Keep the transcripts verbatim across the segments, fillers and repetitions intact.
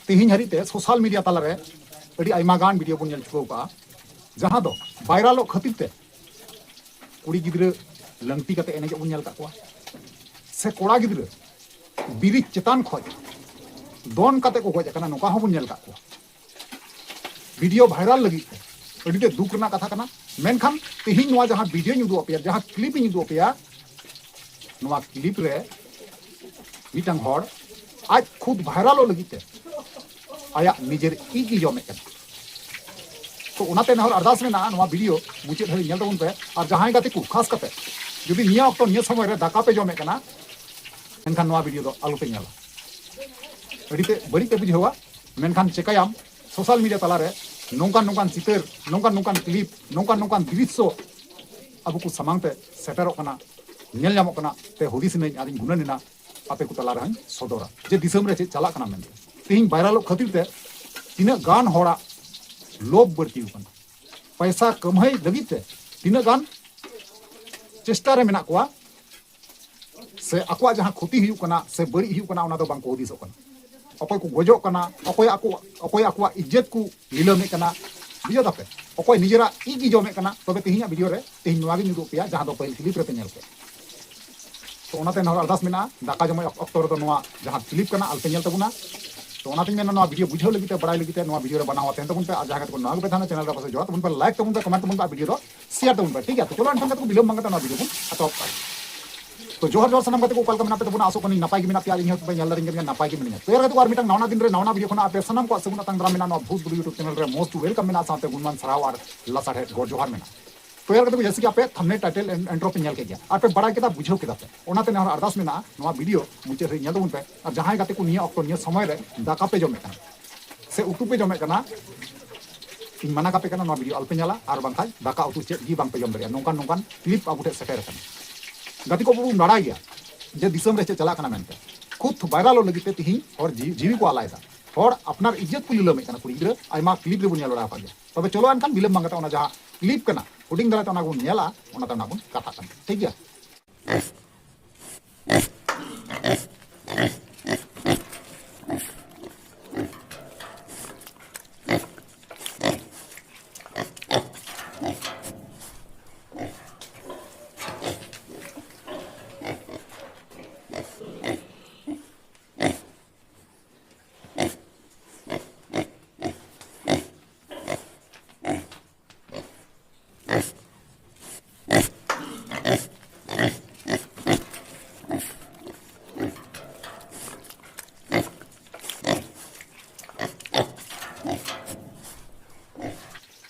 ᱛᱮᱦᱮᱧ ᱦᱟᱹᱨᱤᱡ ᱛᱮ ᱥᱳᱥᱟᱞ ᱢᱤᱰᱤᱭᱟ ᱛᱟᱞᱟᱨᱮ ᱟᱹᱰᱤ ᱟᱭᱢᱟ ᱜᱟᱱ ᱵᱷᱤᱰᱤᱭᱳ ᱵᱚᱱ ᱧᱮᱞ ᱪᱩᱠᱟᱹᱣ ᱠᱟᱜᱼᱟ, ᱡᱟᱦᱟᱸ ᱫᱚ ᱵᱷᱟᱭᱨᱟᱞᱚᱜ ᱠᱷᱟᱹᱛᱤᱨ ᱛᱮ ᱠᱩᱲᱤ ᱜᱤᱫᱽᱨᱟᱹ ᱞᱟᱹᱝᱴᱤ ᱠᱟᱛᱮ ᱮᱱᱮᱡᱚᱜ ᱵᱚᱱ ᱧᱮᱞ ᱠᱟᱜ ᱠᱚᱣᱟ, ᱥᱮ ᱠᱚᱲᱟ ᱜᱤᱫᱽᱨᱟᱹ ᱵᱤᱨᱤᱡ ᱪᱮᱛᱟᱱ ᱠᱷᱚᱡ ᱫᱚᱱ ᱠᱟᱛᱮ ᱠᱚ ᱜᱚᱡ ᱟᱠᱟᱱᱟ, ᱱᱚᱝᱠᱟ ᱦᱚᱸᱵᱚᱱ ᱧᱮᱞ ᱠᱟᱜ ᱠᱚᱣᱟ᱾ ᱵᱷᱤᱰᱤᱭᱳ ᱵᱷᱟᱭᱨᱟᱞ ᱞᱟᱹᱜᱤᱫ ᱛᱮ ᱟᱹᱰᱤ ᱛᱮ ᱫᱩᱠ ᱨᱮᱱᱟᱜ ᱠᱟᱛᱷᱟ ᱠᱟᱱᱟ᱾ ᱢᱮᱱᱠᱷᱟᱱ ᱛᱮᱦᱮᱧ ᱱᱚᱣᱟ ᱡᱟᱦᱟᱸ ᱵᱷᱤᱰᱤᱭᱳᱧ ᱩᱫᱩᱜ ᱟᱯᱮᱭᱟ, ᱡᱟᱦᱟᱸ ᱠᱞᱤᱯ ᱤᱧ ᱩᱫᱩᱜ ᱟᱯᱮᱭᱟ, ᱱᱚᱣᱟ ᱠᱞᱤᱯ ᱨᱮ ᱢᱤᱫᱴᱟᱝ ᱦᱚᱲ ᱟᱡ ᱠᱷᱩᱫ ᱵᱷᱟᱭᱨᱟᱞᱚᱜ ᱞᱟᱹᱜᱤᱫ ᱛᱮ ᱟᱭᱟᱜ ᱱᱤᱡᱮᱨ ᱤᱡ ᱜᱮ ᱡᱚᱢᱮᱫ ᱠᱟᱱᱟ᱾ ᱛᱚ ᱚᱱᱟᱛᱮ ᱱᱮᱦᱚᱨ ᱟᱨᱫᱟᱥ ᱢᱮᱱᱟᱜᱼᱟ, ᱱᱚᱣᱟ ᱵᱷᱤᱰᱤᱭᱳ ᱢᱩᱪᱟᱹᱫ ᱫᱷᱟᱹᱵᱤᱡ ᱧᱮᱞ ᱛᱟᱵᱚᱱ ᱯᱮ᱾ ᱟᱨ ᱡᱟᱦᱟᱸᱭ ᱜᱟᱛᱮ ᱠᱚ ᱠᱷᱟᱥ ᱠᱟᱛᱮ ᱡᱩᱫᱤ ᱱᱤᱭᱟᱹ ᱚᱠᱛᱚ ᱱᱤᱭᱟᱹ ᱥᱚᱢᱚᱭ ᱨᱮ ᱫᱟᱠᱟ ᱯᱮ ᱡᱚᱢᱮᱫ ᱠᱟᱱᱟ, ᱮᱱᱠᱷᱟᱱ ᱱᱚᱣᱟ ᱵᱷᱤᱰᱤᱭᱳ ᱫᱚ ᱟᱞᱚ ᱯᱮ ᱧᱮᱞᱟ᱾ ᱟᱹᱰᱤ ᱛᱮ ᱵᱟᱹᱲᱤᱡ ᱯᱮ ᱵᱩᱡᱷᱟᱹᱣᱟ, ᱢᱮᱱᱠᱷᱟᱱ ᱪᱮᱠᱟᱭᱟᱢ, ᱥᱳᱥᱟᱞ ᱢᱤᱰᱤᱭᱟ ᱛᱟᱞᱟᱨᱮ ᱱᱚᱝᱠᱟᱱ ᱱᱚᱝᱠᱟᱱ ᱪᱤᱛᱟᱹᱨ, ᱱᱚᱝᱠᱟᱱ ᱱᱚᱝᱠᱟᱱ ᱠᱞᱤᱯ, ᱱᱚᱝᱠᱟᱱ ᱱᱚᱝᱠᱟᱱ ᱫᱨᱤᱥᱥᱚ ᱟᱵᱚ ᱠᱚ ᱥᱟᱢᱟᱝ ᱛᱮ ᱥᱮᱴᱮᱨᱚᱜ ᱠᱟᱱᱟ, ᱧᱮᱞ ᱧᱟᱢᱚᱜ ᱠᱟᱱᱟ᱾ ᱛᱮ ᱦᱩᱫᱤᱥ ᱮᱱᱟᱹᱧ ᱟᱨᱤᱧ ᱜᱩᱱᱟᱹᱱ ᱮᱱᱟ, ᱟᱯᱮ ᱠᱚ ᱛᱟᱞᱟ ᱨᱮᱦᱚᱸᱧ ᱥᱚᱫᱚᱨᱟ ᱡᱮ ᱫᱤᱥᱚᱢ ᱨᱮ ᱪᱮᱫ ᱪᱟᱞᱟᱜ ᱠᱟᱱᱟ ᱢᱮᱱᱛᱮ᱾ ᱛᱮᱦᱮᱧ ᱵᱷᱟᱭᱨᱟᱞᱚᱜ ᱠᱷᱟᱹᱛᱤᱨ ᱛᱮ ᱛᱤᱱᱟᱹᱜ ᱜᱟᱱ ᱦᱚᱲᱟᱜ ᱞᱳᱵᱷ ᱵᱟᱹᱲᱛᱤ ᱟᱠᱟᱱᱟ, ᱯᱚᱭᱥᱟ ᱠᱟᱹᱢᱦᱟᱹᱭ ᱞᱟᱹᱜᱤᱫ ᱛᱮ ᱛᱤᱱᱟᱹᱜ ᱜᱟᱱ ᱪᱮᱥᱴᱟ ᱨᱮ ᱢᱮᱱᱟᱜ ᱠᱚᱣᱟ, ᱥᱮ ᱟᱠᱚᱣᱟᱜ ᱡᱟᱦᱟᱸ ᱠᱷᱚᱛᱤ ᱦᱩᱭᱩᱜ ᱠᱟᱱᱟ ᱥᱮ ᱵᱟᱹᱲᱤᱡ ᱦᱩᱭᱩᱜ ᱠᱟᱱᱟ, ᱚᱱᱟ ᱫᱚ ᱵᱟᱝ ᱠᱚ ᱦᱩᱫᱤᱥᱚᱜ ᱠᱟᱱᱟ᱾ ᱚᱠᱚᱭ ᱠᱚ ᱜᱚᱡᱚᱜ ᱠᱟᱱᱟ, ᱚᱠᱚᱭ ᱟᱠᱚ, ᱚᱠᱚᱭ ᱟᱠᱚᱣᱟᱜ ᱤᱡᱽᱡᱚᱛ ᱠᱚ ᱱᱤᱞᱟᱹᱢᱮᱫ ᱠᱟᱱᱟ, ᱵᱩᱡᱷᱟᱹᱣ ᱫᱟᱯᱮ? ᱚᱠᱚᱭ ᱱᱤᱡᱮᱨᱟᱜ ᱤᱡ ᱜᱮ ᱡᱚᱢᱮᱫ ᱠᱟᱱᱟ᱾ ᱛᱚᱵᱮ ᱛᱮᱦᱮᱧᱟᱜ ᱵᱷᱤᱰᱤᱭᱳ ᱨᱮ ᱛᱮᱦᱮᱧ ᱱᱚᱣᱟ ᱜᱤᱧ ᱩᱫᱩᱜ ᱯᱮᱭᱟ, ᱡᱟᱦᱟᱸ ᱫᱚ ᱯᱟᱹᱦᱤᱞ ᱠᱞᱤᱯ ᱨᱮᱯᱮ ᱧᱮᱞ ᱠᱮᱫ᱾ ᱛᱚ ᱚᱱᱟᱛᱮ ᱱᱮᱦᱚᱨ ᱟᱨᱫᱟᱥ ᱢᱮᱱᱟᱜᱼᱟ, ᱫᱟᱠᱟ ᱡᱚᱢ ᱚᱠᱛᱚ ᱨᱮᱫᱚ ᱱᱚᱣᱟ ᱡᱟᱦᱟᱸ ᱠᱞᱤᱯ ᱠᱟᱱᱟ, ᱟᱞᱚᱯᱮ ᱧᱮᱞ ᱛᱟᱵᱚᱱᱟ᱾ ᱛᱚ ᱚᱱᱟᱛᱮᱧ ᱢᱮᱱᱟ, ᱱᱚᱣᱟ ᱵᱷᱤᱰᱤᱭᱳ ᱵᱩᱡᱷᱟᱹᱣ ᱞᱟᱹᱜᱤᱫ ᱛᱮ, ᱵᱟᱲᱟᱭ ᱞᱟᱹᱜᱤᱫ ᱛᱮ ᱱᱚᱣᱟ ᱵᱷᱤᱰᱤᱭᱳ ᱨᱮ ᱵᱟᱱᱟᱣ ᱟᱛᱮᱱ ᱛᱟᱵᱚᱱ ᱯᱮ᱾ ᱟᱨ ᱡᱟᱦᱟᱸᱭ ᱠᱟᱛᱮ ᱠᱚ ᱱᱚᱣᱟ ᱜᱮᱯᱮ ᱛᱟᱦᱮᱱᱟ, ᱪᱮᱱᱮᱞ ᱨᱮ ᱯᱟᱥᱮ ᱡᱚᱲᱟᱣ ᱛᱟᱵᱚᱱ ᱯᱮ, ᱞᱟᱭᱤᱠ ᱛᱟᱵᱚᱱ ᱯᱮ, ᱠᱚᱢᱮᱱᱴ ᱛᱟᱵᱚᱱ ᱯᱮ, ᱟᱨ ᱵᱷᱤᱰᱤᱭᱳ ᱫᱚ ᱥᱮᱭᱟᱨ ᱛᱟᱵᱚᱱ ᱯᱮ, ᱴᱷᱤᱠ ᱜᱮᱭᱟ? ᱛᱚ ᱪᱚᱞᱚ ᱮᱱᱠᱷᱟᱱ ᱫᱚ ᱵᱤᱞᱚᱢ ᱵᱟᱝ ᱠᱟᱛᱮ ᱱᱚᱣᱟ ᱵᱷᱤᱰᱤᱭᱳ ᱵᱚᱱ ᱮᱛᱚᱦᱚᱵ ᱠᱟᱜᱼᱟ᱾ ᱛᱚ ᱡᱚᱦᱟᱨ ᱡᱚᱦᱟᱨ ᱥᱟᱱᱟᱢ ᱜᱟᱛᱮ ᱠᱚ, ᱚᱠᱟ ᱞᱮᱠᱟ ᱢᱮᱱᱟᱜ ᱯᱮ ᱛᱟᱵᱚᱱᱟ? ᱟᱥᱚᱜ ᱠᱟᱹᱱᱟᱹᱧ ᱱᱟᱯᱟᱭ ᱜᱮ ᱢᱮᱱᱟᱜ ᱯᱮᱭᱟ, ᱟᱨ ᱤᱧ ᱦᱚᱸ ᱛᱚᱵᱮ ᱧᱮᱞ ᱫᱟᱲᱮᱭᱟᱜ ᱠᱟᱱ ᱜᱮᱭᱟ ᱱᱟᱯᱟᱭ ᱜᱮ ᱢᱤᱱᱟᱹᱧᱟ᱾ ᱛᱚ ᱮᱨ ᱠᱟᱛᱮ ᱟᱨ ᱢᱤᱫᱴᱟᱝ ᱱᱟᱣᱟ ᱫᱤᱱ ᱨᱮ ᱱᱟᱣᱟ ᱵᱷᱤᱰᱤᱭᱳ ᱠᱷᱚᱱᱟᱜ ᱟᱯᱮ ᱥᱟᱱᱟᱢ ᱠᱚᱣᱟᱜ ᱥᱟᱹᱜᱩᱱ ᱟᱛᱟᱝ ᱫᱟᱨᱟᱢ ᱢᱮᱱᱟᱜᱼᱟ, ᱱᱚᱣᱟ ᱵᱷᱩᱛ ᱵᱩᱰᱷᱤ YouTube ᱪᱮᱱᱮᱞ ᱨᱮ most welcome ᱢᱮᱱᱟᱜᱼᱟ, ᱥᱟᱶᱛᱮ ᱜᱩᱱᱢᱟᱱ ᱥᱟᱨᱦᱟᱣ ᱟᱨ ᱞᱟᱥᱟᱲ ᱦᱮᱫ ᱜᱚᱰ ᱡᱚᱦᱟᱨ ᱢᱮᱱᱟᱜᱼᱟ᱾ ᱛᱚ ᱮᱨ ᱠᱟᱛᱮ ᱠᱚ ᱡᱮᱭᱥᱮ ᱠᱤ ᱟᱯᱮ ᱛᱷᱟᱢᱵᱱᱮᱞ ᱴᱟᱭᱴᱮᱞ ᱮᱱ-, ᱮᱱᱴᱨᱳ ᱯᱮ ᱧᱮᱞ ᱠᱮᱫ ᱜᱮᱭᱟ, ᱟᱨ ᱯᱮ ᱵᱟᱲᱟᱭ ᱠᱮᱫᱟ, ᱵᱩᱡᱷᱟᱹᱣ ᱠᱮᱫᱟ ᱯᱮ᱾ ᱚᱱᱟᱛᱮ ᱱᱮᱦᱚᱨ ᱟᱨᱫᱟᱥ ᱢᱮᱱᱟᱜᱼᱟ, ᱱᱚᱣᱟ ᱵᱷᱤᱰᱤᱭᱳ ᱢᱩᱪᱟᱹᱫ ᱫᱷᱟᱹᱵᱤᱡ ᱧᱮᱞ ᱛᱟᱵᱚᱱ ᱯᱮ᱾ ᱟᱨ ᱡᱟᱦᱟᱸᱭ ᱜᱟᱛᱮ ᱠᱚ ᱱᱤᱭᱟᱹ ᱚᱠᱛᱚ ᱱᱤᱭᱟᱹ ᱥᱚᱢᱚᱭ ᱨᱮ ᱫᱟᱠᱟ ᱯᱮ ᱡᱚᱢᱮᱫ ᱠᱟᱱᱟ ᱥᱮ ᱩᱛᱩ ᱯᱮ ᱡᱚᱢᱮᱫ ᱠᱟᱱᱟ, ᱤᱧ ᱢᱟᱱᱟ ᱠᱟᱯᱮ ᱠᱟᱱᱟ, ᱱᱚᱣᱟ ᱵᱷᱤᱰᱤᱭᱳ ᱟᱞᱚᱯᱮ ᱧᱮᱞᱟ, ᱟᱨ ᱵᱟᱝᱠᱷᱟᱱ ᱫᱟᱠᱟ ᱩᱛᱩ ᱪᱮᱫ ᱜᱮ ᱵᱟᱝᱯᱮ ᱡᱚᱢ ᱫᱟᱲᱮᱭᱟᱜᱼᱟ᱾ ᱱᱚᱝᱠᱟᱱ ᱱᱚᱝᱠᱟᱱ ᱠᱞᱤᱯ ᱟᱵᱚ ᱴᱷᱮᱱ ᱥᱮᱴᱮᱨ ᱟᱠᱟᱱᱟ᱾ ᱜᱟᱛᱮ ᱠᱚ, ᱟᱵᱚ ᱵᱚᱱ ᱵᱟᱲᱟᱭ ᱜᱮᱭᱟ ᱡᱮ ᱫᱤᱥᱚᱢ ᱨᱮ ᱪᱮᱫ ᱪᱟᱞᱟᱜ ᱠᱟᱱᱟ ᱢᱮᱱᱛᱮ᱾ ᱠᱷᱩᱫ ᱵᱷᱟᱭᱨᱟᱞᱚᱜ ᱞᱟᱹᱜᱤᱫ ᱛᱮ ᱛᱤᱦᱤᱧ ᱦᱚᱲ ᱡᱤᱣᱤ, ᱡᱤᱣᱤ ᱠᱚ ᱟᱞᱟᱭᱮᱫᱟ, ᱦᱚᱲ ᱟᱯᱱᱟᱨ ᱤᱡᱽᱡᱚᱛ ᱠᱚ ᱞᱤᱞᱟᱹᱢᱮᱫ ᱠᱟᱱᱟ᱾ ᱠᱩᱲᱤ ᱜᱤᱫᱽᱨᱟᱹ ᱟᱭᱢᱟ ᱠᱞᱤᱯ ᱨᱮᱵᱚᱱ ᱧᱮᱞ ᱵᱟᱲᱟ ᱟᱠᱟᱫ ᱜᱮᱭᱟ᱾ ᱛᱚᱵᱮ ᱪᱚᱞᱚ ᱮᱱᱠᱷᱟᱱ ᱵᱤᱞᱚᱢ ᱵᱟᱝ ᱠᱟᱛᱮ ᱚᱱᱟ ᱡᱟᱦᱟᱸ ᱠᱞᱤᱯ ᱠᱟᱱᱟ, ᱦᱩᱰᱤᱧ ᱫᱷᱟᱨᱟᱛᱮ ᱚᱱᱟ ᱵᱚᱱ ᱧᱮᱞᱟ, ᱚᱱᱟᱛᱮ ᱚᱱᱟ ᱵᱚᱱ ᱠᱟᱛᱷᱟᱜ ᱠᱟᱱᱟ, ᱴᱷᱤᱠ ᱜᱮᱭᱟ?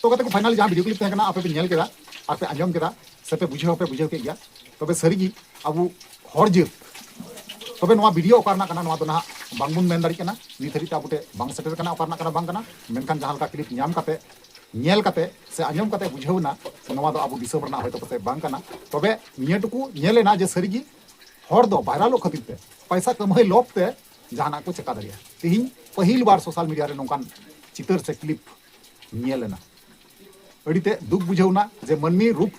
ᱠᱟᱛᱮ ᱠᱚ ᱯᱷᱟᱭᱱᱟᱞ ᱡᱟᱦᱟᱸ ᱵᱷᱤᱰᱤᱭᱳ ᱠᱞᱤᱯ ᱛᱟᱦᱮᱸ ᱠᱟᱱᱟ, ᱟᱯᱮ ᱯᱮ ᱧᱮᱞ ᱠᱮᱫᱟ ᱟᱨ ᱯᱮ ᱟᱸᱡᱚᱢ ᱠᱮᱫᱟ, ᱥᱮ ᱯᱮ ᱵᱩᱡᱷᱟᱹᱣ ᱦᱚᱸᱯᱮ ᱵᱩᱡᱷᱟᱹᱣ ᱠᱮᱫ ᱜᱮᱭᱟ᱾ ᱛᱚᱵᱮ ᱥᱟᱹᱨᱤᱜᱮ ᱟᱵᱚ ᱦᱚᱲ ᱡᱟᱹᱛ, ᱛᱚᱵᱮ ᱱᱚᱣᱟ ᱵᱷᱤᱰᱤᱭᱳ ᱚᱠᱟ ᱨᱮᱱᱟᱜ ᱠᱟᱱᱟ, ᱱᱚᱣᱟ ᱫᱚ ᱱᱟᱦᱟᱜ ᱵᱟᱝᱵᱚᱱ ᱢᱮᱱ ᱫᱟᱲᱮᱭᱟᱜ ᱠᱟᱱᱟ, ᱱᱤᱛ ᱦᱟᱹᱵᱤᱡ ᱛᱮ ᱟᱵᱚ ᱴᱷᱮᱱ ᱵᱟᱝ ᱥᱮᱴᱮᱨ ᱠᱟᱱᱟ ᱚᱠᱟ ᱨᱮᱱᱟᱜ ᱠᱟᱱᱟ ᱵᱟᱝ ᱠᱟᱱᱟ᱾ ᱢᱮᱱᱠᱷᱟᱱ ᱡᱟᱦᱟᱸ ᱞᱮᱠᱟ ᱠᱞᱤᱯ ᱧᱟᱢ ᱠᱟᱛᱮ, ᱧᱮᱞ ᱠᱟᱛᱮ ᱥᱮ ᱟᱸᱡᱚᱢ ᱠᱟᱛᱮ ᱵᱩᱡᱷᱟᱹᱣ ᱮᱱᱟ, ᱱᱚᱣᱟ ᱫᱚ ᱟᱵᱚ ᱫᱤᱥᱚᱢ ᱨᱮᱱᱟᱜ ᱦᱚᱭᱛᱳ ᱯᱟᱥᱮᱡ ᱵᱟᱝ ᱠᱟᱱᱟ᱾ ᱛᱚᱵᱮ ᱱᱤᱭᱟᱹ ᱴᱩᱠᱩ ᱧᱮᱞ ᱮᱱᱟ ᱡᱮ ᱥᱟᱹᱨᱤᱜᱮ ᱦᱚᱲ ᱫᱚ ᱵᱷᱟᱭᱨᱟᱞᱚᱜ ᱠᱷᱟᱹᱛᱤᱨ ᱛᱮ, ᱯᱟᱭᱥᱟ ᱠᱟᱹᱢᱦᱟᱹᱭ ᱞᱚᱵᱷ ᱛᱮ ᱡᱟᱦᱟᱱᱟᱜ ᱠᱚ ᱪᱮᱠᱟ ᱫᱟᱲᱮᱭᱟᱜᱼᱟ᱾ ᱛᱮᱦᱮᱧ ᱯᱟᱹᱦᱤᱞ ᱵᱟᱨ ᱥᱳᱥᱟᱞ ᱢᱤᱰᱤᱭᱟ ᱨᱮ ᱱᱚᱝᱠᱟᱱ ᱪᱤᱛᱟᱹᱨ ᱥᱮ ᱠᱞᱤᱯ ᱧᱮᱞ ᱮᱱᱟ᱾ ᱟᱹᱰᱤ ᱛᱮ ᱫᱩᱠ ᱵᱩᱡᱷᱟᱹᱣ ᱮᱱᱟ ᱡᱮ ᱢᱟᱹᱱᱢᱤ ᱨᱩᱯ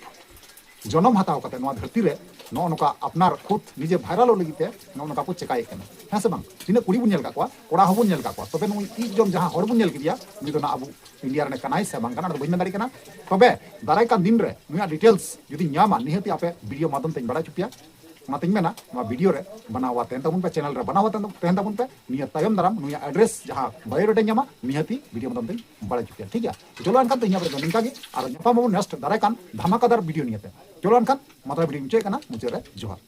ᱡᱚᱱᱚᱢ ᱦᱟᱛᱟᱣ ᱠᱟᱛᱮ ᱱᱚᱣᱟ ᱫᱷᱟᱹᱨᱛᱤ ᱨᱮ ᱱᱚᱜᱼᱚ ᱱᱚᱝᱠᱟ ᱟᱯᱱᱟᱨ ᱠᱷᱩᱫ ᱱᱤᱡᱮ ᱵᱷᱟᱭᱨᱟᱞᱚᱜ ᱞᱟᱹᱜᱤᱫ ᱛᱮ ᱱᱚᱜᱼᱚ ᱱᱚᱝᱠᱟ ᱠᱚ ᱪᱮᱠᱟᱭᱮᱫ ᱠᱟᱱᱟ, ᱦᱮᱸ ᱥᱮ ᱵᱟᱝ? ᱛᱤᱱᱟᱹᱜ ᱠᱩᱲᱤ ᱵᱚᱱ ᱧᱮᱞ ᱠᱟᱜ ᱠᱚᱣᱟ, ᱠᱚᱲᱟ ᱦᱚᱸᱵᱚᱱ ᱧᱮᱞ ᱠᱟᱜ ᱠᱚᱣᱟ, ᱛᱚᱵᱮ ᱱᱩᱭ ᱤᱡ ᱡᱚᱢ ᱡᱟᱦᱟᱸ ᱦᱚᱲ ᱵᱚᱱ ᱧᱮᱞ ᱠᱮᱫᱮᱭᱟ, ᱩᱱᱤ ᱫᱚ ᱱᱟᱜ ᱟᱵᱚ ᱤᱱᱰᱤᱭᱟ ᱨᱮᱱ ᱠᱟᱱᱟᱭ ᱥᱮ ᱵᱟᱝ ᱠᱟᱱᱟ, ᱚᱱᱟ ᱫᱚ ᱵᱟᱹᱧ ᱢᱮᱱ ᱫᱟᱲᱮᱭᱟᱜ ᱠᱟᱱᱟ᱾ ᱛᱚᱵᱮ ᱫᱟᱨᱟᱭ ᱠᱟᱱ ᱫᱤᱱ ᱨᱮ ᱱᱩᱭᱟᱜ ᱰᱤᱴᱮᱞᱥ ᱡᱩᱫᱤ ᱧᱟᱢᱟ, ᱱᱤᱦᱟᱹᱛᱤ ᱟᱯᱮ ᱵᱷᱤᱰᱤᱭᱳ ᱢᱟᱫᱽᱫᱷᱚᱢ ᱛᱮᱧ ᱵᱟᱲᱟᱭ ᱦᱚᱪᱚ ᱯᱮᱭᱟ᱾ ᱚᱱᱟᱛᱮᱧ ᱢᱮᱱᱟ, ᱱᱚᱣᱟ ᱵᱷᱤᱰᱤᱭᱳ ᱨᱮ ᱵᱟᱱᱟᱣᱟ ᱛᱟᱦᱮᱱ ᱛᱟᱵᱚᱱ ᱯᱮ, ᱪᱮᱱᱮᱞ ᱨᱮ ᱵᱟᱱᱟᱣᱟ ᱛᱟᱦᱮᱱ ᱛᱟᱵᱚᱱ ᱯᱮ᱾ ᱱᱤᱭᱟᱹ ᱛᱟᱭᱚᱢ ᱫᱟᱨᱟᱢ ᱱᱩᱭᱟᱜ ᱮᱰᱨᱮᱥ ᱡᱟᱦᱟᱸ ᱵᱟᱭᱳᱰᱟᱴᱟᱧ ᱧᱟᱢᱟ, ᱱᱤᱦᱟᱹᱛᱤ ᱵᱷᱤᱰᱤᱭᱳ ᱢᱟᱫᱽᱫᱷᱚᱢ ᱛᱮᱧ ᱵᱟᱲᱟᱭ ᱦᱚᱪᱚ ᱯᱮᱭᱟ, ᱴᱷᱤᱠ ᱜᱮᱭᱟ? ᱛᱚ ᱪᱚᱞᱚ ᱮᱱᱠᱷᱟᱱ ᱛᱮᱦᱮᱧ ᱟᱵᱚ ᱫᱚ ᱱᱤᱝᱠᱟ ᱜᱮ, ᱟᱨ ᱧᱟᱯᱟᱢ ᱟᱵᱚᱱ ᱱᱮᱠᱥᱴ ᱫᱟᱨᱟᱭ ᱠᱟᱱ ᱫᱷᱟᱢᱟᱠᱟᱫᱟᱨ ᱵᱷᱤᱰᱤᱭᱳ ᱱᱤᱭᱟᱹᱛᱮ᱾ ᱪᱚᱞᱚ ᱮᱱᱠᱷᱟᱱ ᱢᱟ ᱛᱚᱵᱮ ᱵᱷᱤᱰᱤᱭᱳ ᱢᱩᱪᱟᱹᱫ ᱠᱟᱱᱟ, ᱢᱩᱪᱟᱹᱫ ᱨᱮ ᱡᱚᱦᱟᱨ᱾